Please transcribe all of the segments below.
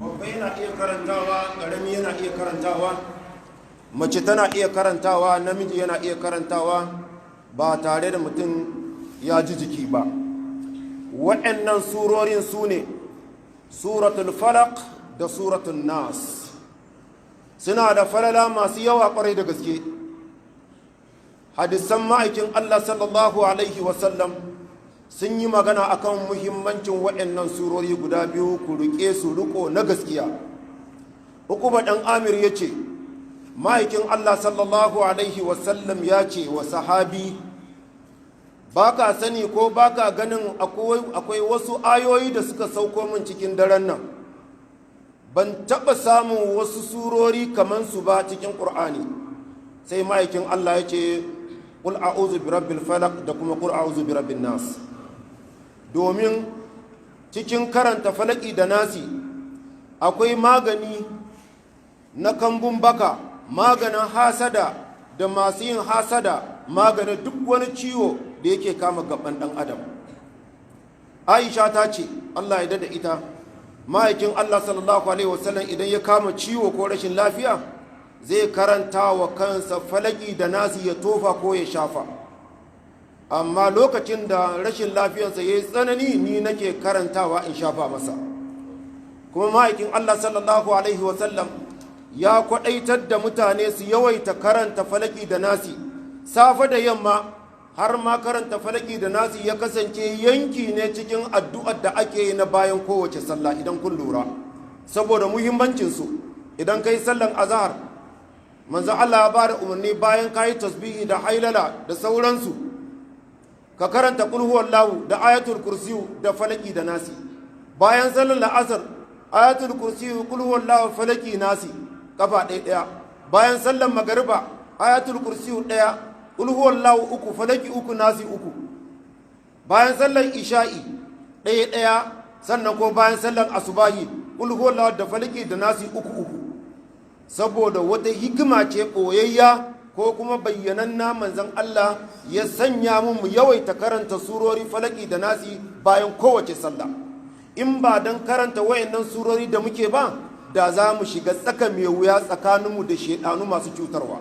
Babba yana iya karantawa, ƙarami yana iya karantawa, mace tana iya karantawa, namiji yana iya karantawa, ba tare da mutum ya ji jiki ba. Waɗannan surorin su ne Suratul Falaq da Suratul Nas. Suna da falala masu yawa kwarai da gaske. Hadisan ma'aikin Allah sallallahu alaihi wasallam sun yi magana akan muhimmancin waɗannan surori guda biyu. Ku riƙe su riƙo na gaskiya. Uquba ɗan Amir ya ce ma'aikin Allah sallallahu alaihi wasallam ya ce wa sahabi: "Ba ka sani ko ba ka ganin akwai wasu ayoyi da suka sauko min cikin daren nan? Ban taɓa samun wasu surori kamar su ba cikin Ƙur'ani." Sai ma'aikin Allah ya ce: "Qul a'udhu bi rabbil falaq da kuma qul a'udhu bi rabbin nas." Domin cikin karanta Falaki da Nasi akwai magani na kambun baka, maganin hasada da masu yin hasada, maganin duk wani ciwo da yake kama gaban ɗan adam. Aisha ta ce, Allah ya dada ita, ma'aikin Allah sallallahu alaihi wasallam idan ya kama ciwo ko rashin lafiya, zai karanta wa kansa Falaki da Nasi, ya tofa ko ya shafa. Amma lokacin da rashin lafiyarsa ya yi tsanani, ni nake karantawa in shafa masa. Kuma ma'aikin Allah sallallahu alaihi wasallam ya kwaɗaitar da mutane su yawaita karanta Falaki da Nasi safe da yamma, har ma karanta Falaki da Nasi ya kasance yanki ne cikin addu'ar da ake yi na bayan kowace sallah. Idan kun lura, saboda muhimmancinsu, idan kai sallan azahar, manzo Allah ya bada umarni, bayan kayi tasbihi da hailala da sauransu, ka karanta qul huwallahu da Ayatul Kursiyu da Falaki da Nasi. Bayan sallar la'asar, Ayatul Kursiyu, qul huwallahu, Falaki, Nasi, kafa ɗaya ɗaya. Bayan sallar magariba, Ayatul Kursiyu ɗaya, qul huwallahu uku, Falaki uku, Nasi uku. Bayan sallar isha'i, ɗaya ɗaya. Sannan ko bayan sallar asubahi, qul huwallahu da Falaki da Nasi uku uku. Saboda wata hikima ce ɓoyayya ko kuma bayyananna manzon Allah ya sanya mu mu yawaita karanta surori Falaki da Nasi bayan kowace sallah. In ba don karanta wayannan surori da muke ba, da za mu shiga tsaka mai wuya tsakaninmu da shaidanu masu cutarwa.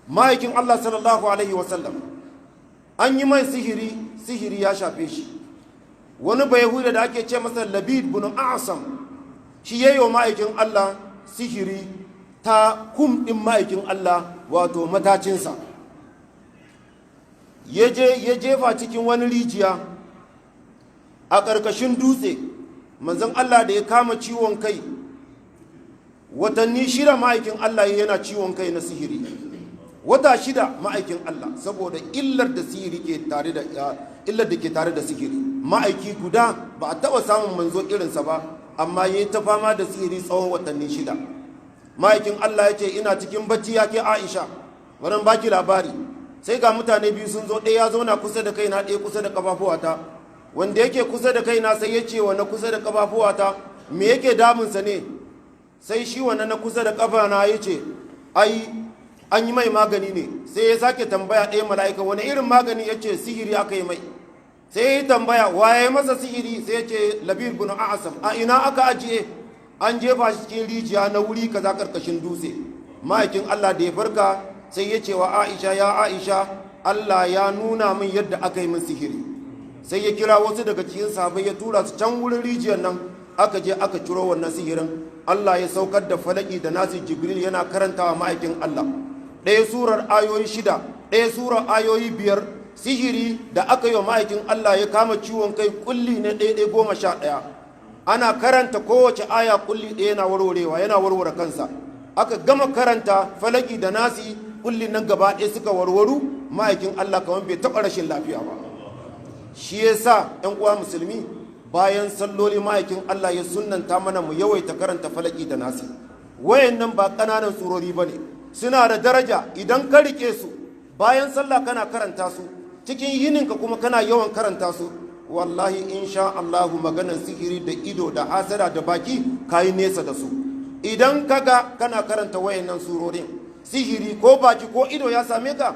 Ma'aikin Allah sallallahu alaihi wasallam an yi mai sihiri, sihiri ya shafe shi. Wani Bayahuda da ake ce masa Labid bin Asam, shi yayi wa ma'aikin Allah sihiri ta kum ɗin ma'aikin Allah, wato matacinsa. Ya je ya jefa cikin wani rijiya a ƙarƙashin dutse. Manzon Allah da ya kama ciwon kai, watanni 6 ma'aikin Allah yana ciwon kai na sihiri, wata 6 ma'aikin Allah, saboda illar da ke tare da sihiri. Ma'aiki guda, ba a taɓa samun manzo irinsa ba, amma ya yi ta fama da sihiri tsawon watanni 6. Ma'aikin Allah ya ce: "Ina cikin bacci, ya ke Aisha, wannan baki labari. Sai ga mutane biyu sun zo, ɗaya ya zauna kusa da kaina, ɗaya kusa da ƙafafuwata. Wanda yake kusa da kaina sai ya ce wa na kusa da ƙafafuwata, 'Me yake damunsa ne?' Sai shi wannan na kusa da ƙafana ya ce, 'Ai an yi mai magani ne.' Sai ya sake tambaya ɗaya mala'ika, 'Wani irin magani?' Ya ce, 'Sihiri aka yi mai.' Sai ya yi tambaya, 'Waye masa sihiri?' Sai ya ce, 'Labid bin Asam.' 'A ina aka ajiye?' 'An jefa shi cikin rijiya na wuri kaza, karkashin dutse.' Ma'aikin Allah da ya farka, sai ya ce wa Aisha: 'Ya Aisha, Allah ya nuna min yadda aka yi min sihiri.' Sai ya kira wasu daga cikin sahabbai, ya tura su can wurin rijiyar nan. Aka je aka ciro wannan sihirin. Allah ya saukar da Falaki da Nasi, Jibril yana karantawa ma'aikin Allah, ɗaya surar ayoyi 6, ɗaya surar ayoyi 5. Sihiri da aka yi wa ma'aikin Allah ya kama ciwon kai, kulli ne ɗaya ɗaya 11. Ana karanta kowace aya, kulli ɗaya yana warwarewa, yana warware kansa. Aka gama karanta Falaki da Nasi, kullin nan gaba ɗaya suka warwaru. Ma'aikin Allah kamar bai taɓa rashin lafiya ba. Shi yasa, 'yan uwa musulmi, bayan salloli ma'aikin Allah ya sunnanta mana mu yawaita karanta Falaki da Nasi. Wayannan ba ƙananan surori ba ne, suna da daraja. Idan ka rike su, bayan sallah kana karanta su, cikin yininka kuma kana yawan karanta su, wallahi insha Allahu maganan sihiri da ido da hasada da baki, kayi nesa da su. Idan kaga kana karanta wayannan surorin, sihiri ko baki ko ido ya same ka,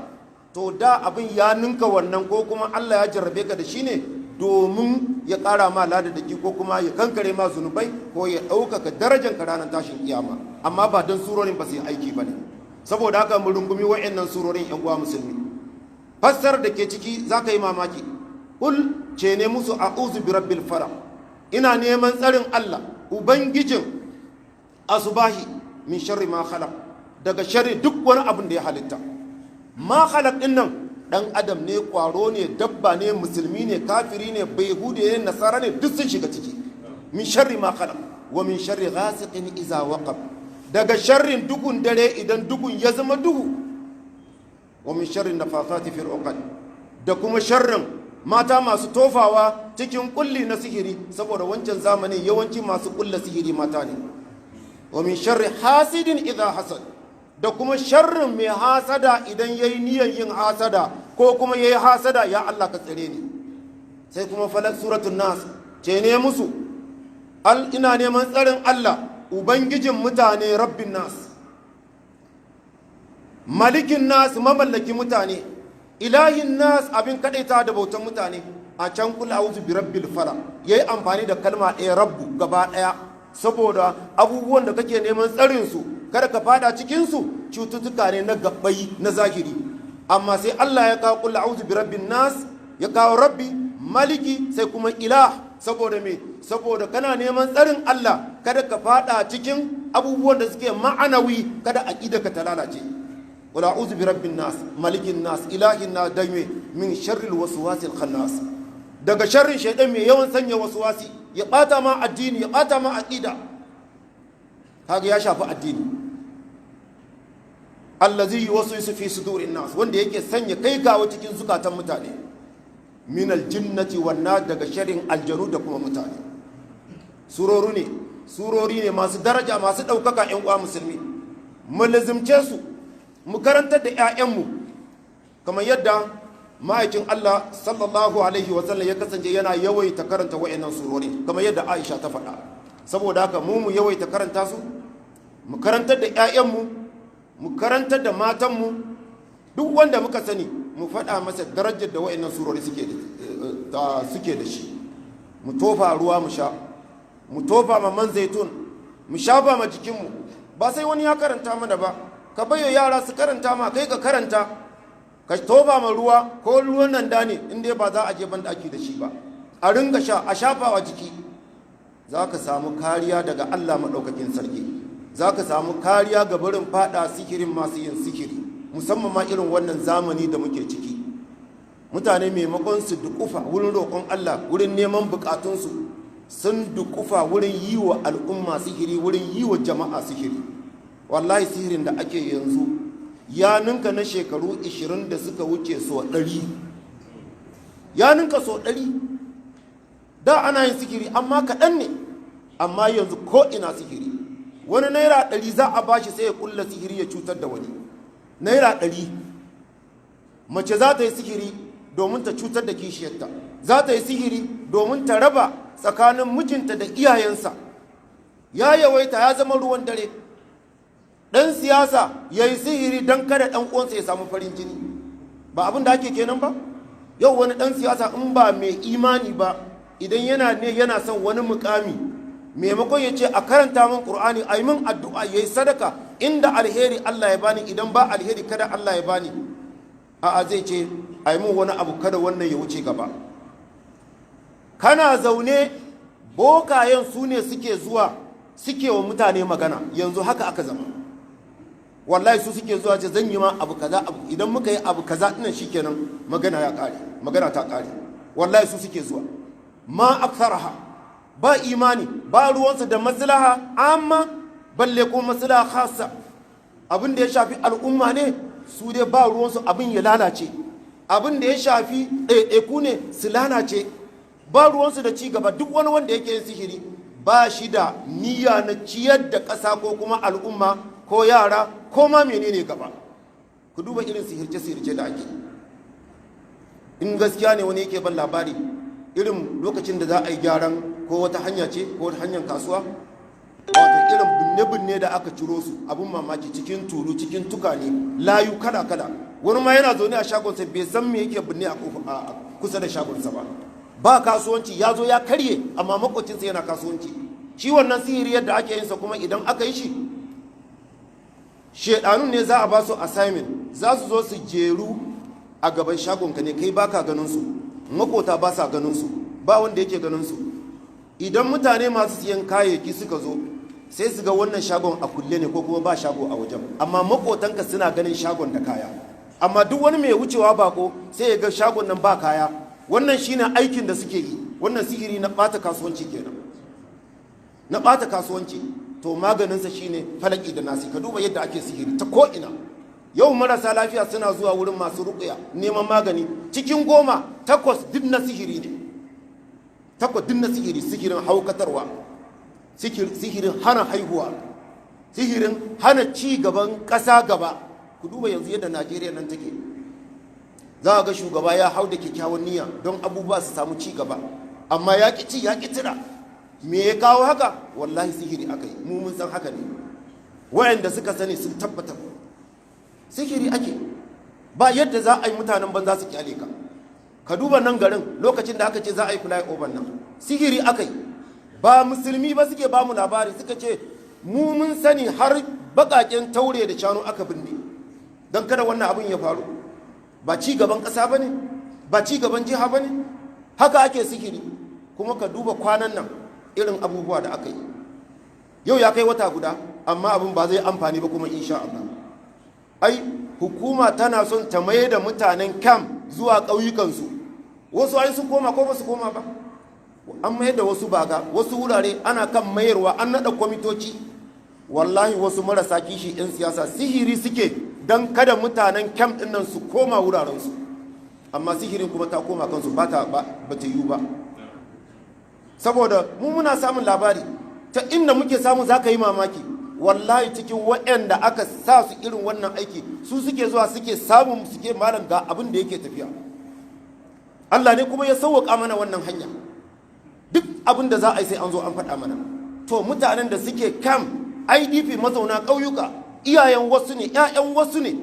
to da abin ya ninka wannan, ko kuma Allah ya jarrabe ka da shi ne. Domin ya ƙara ma ladadaki ko kuma ya kankare ma zunubai ko ya ɗaukaka darajar ka ranar tashin kiyama, amma ba don surorin ba su yi aiki ba ne. Saboda haka mu rungumi wa'annan surorin, yan uwa musulmi. Fassarar da ke ciki za ka yi mamaki. Kul, ce ne musu, a'udhu bi rabbil falaq, ina neman tsarin Allah, ubangijin asubahi, min sharri ma khalaq, daga sharri duk wani abin da ya halitta. Ma khalaq din nan, dan adam ne, kwaro ne, dabba ne, musulmi ne, kafiri ne, bayhude ne, nasara ne, duk sun shiga ciki. Min sharri ma khalaq. Wa min sharri ghasiqin iza waqab, daga sharrin duhun dare idan duhun ya zama duhu. Wa min sharri nafathati fil uqad, da kuma sharrin mata masu tofawa cikin kulli na sihiri, saboda wancan zamanin yawanci masu kulla sihiri mata ne. Wa min sharri hasidin idha hasad, da kuma sharrin mai hasada idan yayi niyan yin hasada ko kuma yayi hasada. Ya Allah, ka tsare ni. Sai kuma falak, suratul nas, ce ne musu al ina neman tsarin Allah, ubangijin mutane, rabbin nas, malikin nas, mamallakin mutane, ilahin nas, abin kadaita da bautan mutane. A can kul a'udhu bi rabbil falaq yayi amfani da kalma ɗaya, rabbu, gaba ɗaya, saboda abubuwan da kake neman tsarin su kada ka fada cikin su cututtuka ne na gabbai, na zahiri. Amma sai Allah ya kawo kul a'udhu bi rabbin nas, ya kawo rabbi, maliki, sai kuma ilah. Saboda me? Saboda kana neman tsarin Allah kada ka fada cikin abubuwan da suke ma'anawi, kada aqida ka ta lalace. Qul a'udhu bi rabbin nas, malikin nas, ilahin nas. Dame min sharril waswasil khannas, daga sharrin shaidan mai yawan sanya waswasi, ya bata ma addini, ya bata ma aqida. Kaga ya shafi addini. Allazi yuwaswisu fi sudurin nas, wanda yake sanya kai kawo cikin zukatan mutane. Min aljinnati wan nas, daga sharrin aljanu da kuma mutane. Surori ne, surori ne masu daraja, masu ɗaukaka. Yan uwa musulmi, mu lazimce su, mu karantar da 'ya'yanmu, kamar yadda ma'aikin Allah sallallahu alaihi wasallam ya kasance yana yawaita karanta wa'annan surori, kamar yadda Aisha ta faɗa. Saboda haka mu yawaita karanta su, mu karantar da 'ya'yanmu, mu karantar da matanmu, duk wanda muka sani mu faɗa masa darajar da wa'annan surori suke da shi. Mu tofa ruwa mu sha, mu tofa ma man zaitun, mu shafa ma jikinmu. Ba sai wani ya karanta mana ba, ka bayo yara su karanta ma, kai ka karanta, ka tofa ma ruwa ko ruwan nan da ne, in dai ba za a je ban daki da shi ba, a ringa sha, a shafa wa jiki. Za ka samu kariya daga Allah maɗaukakin sarki, za ka samu kariya ga barin fada sihirin masu yin sihiri, musamman ma irin wannan zamani da muke ciki. Mutane maimakon su dukufa wurin roƙon Allah, wurin neman bukatunsu, sun dukufa wurin yi wa al'umma sihiri, wurin yi wa jama'a sihiri. Wallahi sihirin da ake yanzu ya ninka na shekaru 20 da suka wuce so 100, ya ninka so 100. Da ana yin sihiri amma kaɗan ne, amma yanzu ko ina sihiri. Wani ₦100 za a bashi sai ya kulla sihiri ya cutar da wani. ₦100. Mace za ta yi sihiri domin ta cutar da kishiyarta, za ta yi sihiri domin ta raba tsakanin mijinta da iyayensa. Ya yawaita, ya zama ruwan dare. Ɗan siyasa ya yi sihiri don kada ɗan uwansa ya samu farin jini. Ba abin da ake kenan ba? Yau wani ɗan siyasa, in ba mai imani ba, idan yana ne yana son wani mukami, maimakon ya ce a karanta min Qur'ani, a yi min addu'a, yayi sadaka, inda alheri Allah ya bani, idan ba alheri kada Allah ya bani, a'a, zai ce a yi min wani abu kada wannan ya wuce gaba. Kana zaune, bokayen su ne suke zuwa suke wa mutane magana. Yanzu haka aka zama. Wallahi su suke zuwa ce zan yi ma abu kaza, abu idan muka yi abu kaza dinnan shikenan, magana ya kare, magana ta kare. Wallahi su suke zuwa. Ma aktharaha. Ba imani, ba ruwansu da maslaha amma balle ko maslaha khassa. Abin da ya shafi al'umma ne, su dai ba ruwansu, abin ya lalace. Abin da ya shafi ɗaiɗaiku ne, su lalace. Ba ruwansu da ci gaba. Duk wani wanda yake yin sihiri ba shi da niyya na ciyar da ƙasa ko kuma al'umma ko yara ko ma menene gaba. Ku duba irin sihirce-sihirce da ake. In gaskiya ne, wani yake ban labari, irin lokacin da za a yi gyaran ko wata hanya ce ko wata hanyar kasuwa, wato irin binne-binne da aka ciro su, abin mamaki, cikin tulu, cikin tukane, layu kala-kala. Wani ma yana zaune a shagonsa bai san me yake binne a kusa da shagonsa ba. Ba kasuwanci, ya zo ya karye, amma makocinsa yana kasuwanci. Shi wannan sihiri yadda ake yinsa kuma, idan aka yi shi, shedanun ne za a ba su assignment, za su zo su jeru a gaban shagonka ne. Kai baka ganin su, makota ba sa ganin su, ba wanda yake ganin su. Idan mutane masu siyan kayayyaki suka zo, sai su ga wannan shagon a kulle ne ko kuma ba shago a wajen, amma makotanka suna ganin shagon da kaya. Amma duk wani mai wucewa bako sai ya ga shagon nan ba kaya. Wannan shine aikin da suke yi. Wannan sihiri na bata kasuwanci kenan, na bata kasuwanci. To maganinsa shine Falaki da Nasi. Ka duba yadda ake sihiri ta ko'ina. Yau marasa lafiya suna zuwa wurin masu ruƙuya neman magani, cikin 10, 8 duk na sihiri ne, 8 duk na sihiri. Sihirin haukatarwa, sihirin hana haihuwa, sihirin hana ci gaban ƙasa gaba. Ku duba yanzu yadda Najeriya nan take. Za a ga shugaba ya hau da kyakkyawan niyya don abubuwa su samu ci gaba, amma ya ƙi ci, ya ƙi tira. Me ya kawo haka? Wallahi sihiri aka yi. Mu mun san haka ne, wayanda suka sani sun tabbatar sihiri ake. Ba yadda za a yi mutanen banza su kyale ka. Ka duba nan garin, lokacin da aka ce za a yi fly over nan, sihiri aka yi. Ba musulmi ba suke ba mu labari, suka ce mu mun sani, har bakaken taure da shanu aka binne don kada wannan abin ya faru. Ba ci gaban ƙasa ba ne, ba ci gaban jiha ba ne. Haka ake sihiri. Kuma ka duba kwanan nan irin abubuwa da aka yi, yau ya kai wata guda, amma abin ba zai amfani ba kuma, insha Allah. Ai hukuma tana son ta maye da mutanen camp zuwa ƙauyukansu. Wasu ai sun koma, ko ba su koma ba? An mayar da wasu Baga, wasu wurare ana kan mayarwa, an naɗa kwamitoci. Wallahi wasu marasa kishi 'yan siyasa sihiri suke don kada mutanen camp ɗin nan su koma wurarensu, amma sihirin kuma ta koma kansu, ba ta ba ta yiwu ba. Saboda mu muna samun labari ta inda muke samu, za ka yi mamaki. Wallahi cikin waɗanda aka sa su irin wannan aiki, su suke zuwa suke samun, suke malam ga abin da yake tafiya. Allah ne kuma ya sauwaƙa mana wannan hanya. Duk abin da za a yi sai an zo an faɗa mana. To mutanen da suke camp, IDP, mazauna ƙauyuka, iyayen wasu ne, 'ya'yan wasu ne,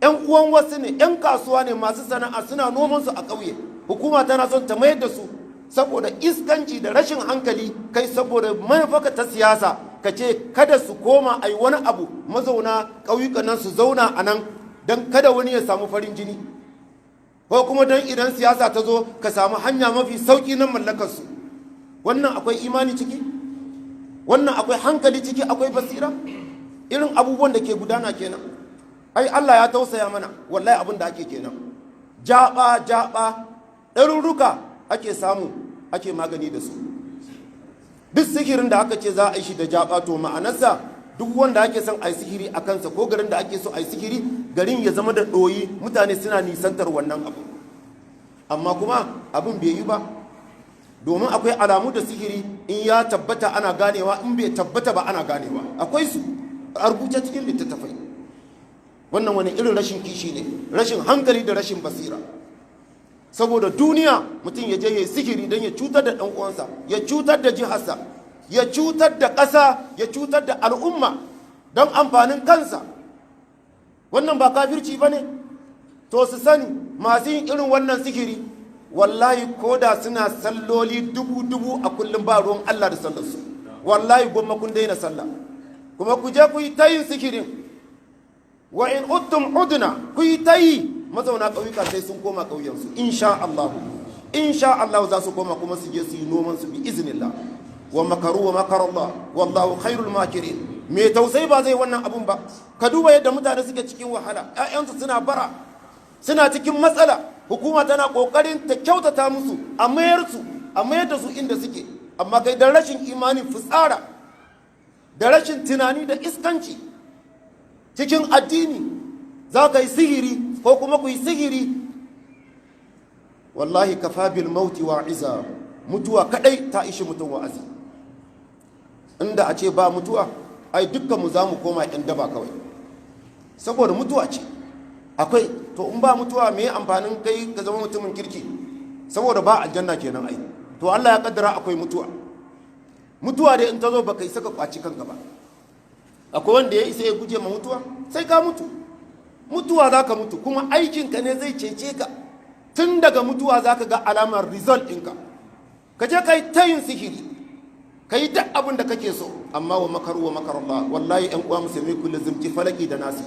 'yan uwan wasu ne, 'yan kasuwa ne, masu sana'a, suna noman su a ƙauye. Hukuma tana son ta mayar da su, saboda iskanci da rashin hankali kai, saboda manufaka ta siyasa, ka ce kada su koma, a yi wani abu, mazauna ƙauyukan nan su zauna a nan don kada wani ya samu farin jini, ko kuma don idan siyasa ta zo ka samu hanya mafi sauƙi na mallakarsu. Wannan akwai imani ciki? Wannan akwai hankali ciki? Akwai basira? Irin abubuwan da ke gudana kenan. Ai Allah ya tausaya mana. Wallahi abin da ake kenan, jaba jaba ɗarurruka ake samu ake magani da su. Duk sihirin da aka ce za a yi shi da jaba, to ma'anarsa duk wanda ake son a yi sihiri a kansa, ko garin da ake so a yi sihiri, garin ya zama da ɗoyi, mutane suna nisantar wannan abu. Amma kuma abin bai yi ba, domin akwai alamu da sihiri in ya tabbata ana ganewa, in bai tabbata ba ana ganewa. Akwai su a rubuce cikin littattafai. Wannan wani irin rashin kishi ne, rashin hankali da rashin basira. Saboda duniya mutum ya je ya yi sihiri don ya cutar da ɗan uwansa, ya cutar da jiharsa, ya cutar da ƙasa, ya cutar da al'umma don amfanin kansa. Wannan ba kafirci ba ne? To su sani, masu yin irin wannan sihiri, wallahi ko da suna salloli dubu dubu a kullum, ba ruwan Allah da sallarsu. Wallahi gwamma kun daina sallah kuma ku je ku yi ta yin sihirin. Wa in udtum udna, ku yi ta yi. Mazauna ƙauyuka sai sun koma ƙauyensu, insha Allah. Insha Allah za su koma kuma su je su yi noman su bi iznillah. Wa makaru wa makar Allah, wallahu khairul makirin. Me tausayi ba zai wannan abun ba. Ka duba yadda mutane suke cikin wahala, ƴaƴansu suna bara, suna cikin matsala. Hukuma tana kokarin ta kyautata musu, a mayar su, a mayar da su inda suke, amma kai da rashin imani, fitsara da rashin tunani da iskanci cikin addini, za ka yi sihiri ko kuma ku yi sihiri. Wallahi kafa bil mauti wa'iza, mutuwa kadai ta ishi mutum wa'azi. Inda a ce ba mutuwa, ai dukkan mu za mu koma yan daba kawai, saboda mutuwa ce akwai. To in ba mutuwa, me amfanin kai ka zama mutumin kirki? Saboda ba aljanna kenan ai. To Allah ya kaddara akwai mutuwa. Mutuwa dai in ta zo, baka isa ka kwaci kanka ba. Akwai wanda ya isa ya guje ma mutuwa? Sai ka mutu. Mutuwa za ka mutu, kuma aikinka ne zai cece ka. Tun daga mutuwa za ka ga alamar result ɗinka. Ka je ka yi ta yin sihiri, ka yi duk abin da kake so, amma wa makaru wa makar Allah. Wallahi ƴan uwa musulmi, ku lazimci Falaki da Nasi.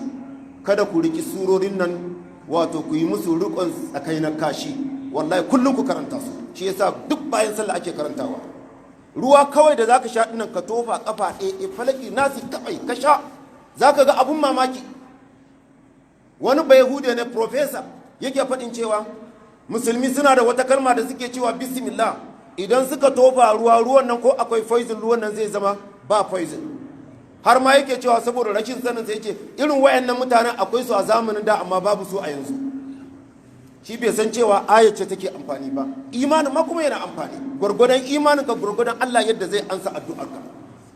Kada ku riki surorin nan, wato ku yi musu rikon tsakai na kashi. Wallahi kullum ku karanta su. Shi yasa duk bayan sallah ake karantawa. Ruwa kawai da zaka sha dinnan, ka tofa kafa ɗaya Falaki, Nasi kawai ka sha, zaka ga abun mamaki. Wani Bayahude ne, professor, yake faɗin cewa musulmi suna da wata kalma da suke cewa bismillah. Idan suka tofa ruwa, ruwan nan ko akwai poison, ruwan nan zai zama ba poison. Har ma yake cewa saboda rashin sanin sai yake irin wayannan mutanen akwai su a zamanin da, amma babu su a yanzu. Shi bai san cewa aya ce take amfani ba. Imanin ma kuma yana amfani, gwargwadon imanin ka gwargwadon Allah yadda zai ansa addu'arka.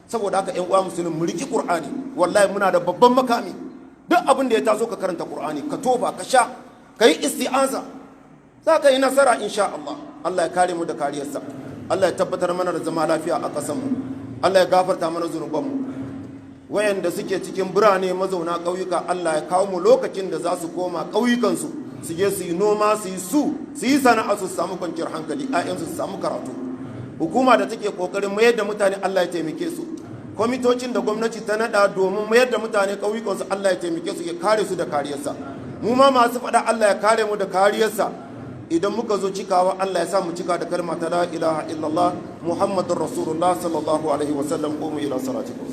Saboda haka, ƴan uwa musulmi, mu riki Qur'ani. Wallahi muna da babban makami. Duk abin da ya taso, ka karanta Qur'ani, ka tofa, ka sha, ka yi isti'aza, za ka yi nasara insha Allah. Allah ya kare mu da kariyarsa. Allah ya tabbatar mana da zama lafiya a ƙasarmu. Allah ya gafarta mana zunubanmu. Wayanda suke cikin birane, mazauna ƙauyuka, Allah ya kawo mu lokacin da za su koma ƙauyukansu, su je su yi noma, su yi su yi sana'a, su samu kwanciyar hankali, 'ya'yansu su samu karatu. Hukuma da take kokarin mayar da mutane, Allah ya taimake su. Kwamitocin da gwamnati ta nada domin mayar da mutane ƙauyukansu, Allah ya taimake su, ya kare su da kariyarsa. Mu ma masu faɗa, Allah ya kare mu da kariyarsa. Idan muka zo cikawa, Allah ya sa mu cika da kalma ta la ilaha illallah, Muhammadur Rasulullah sallallahu alaihi wasallam. Qumu ila salatikum.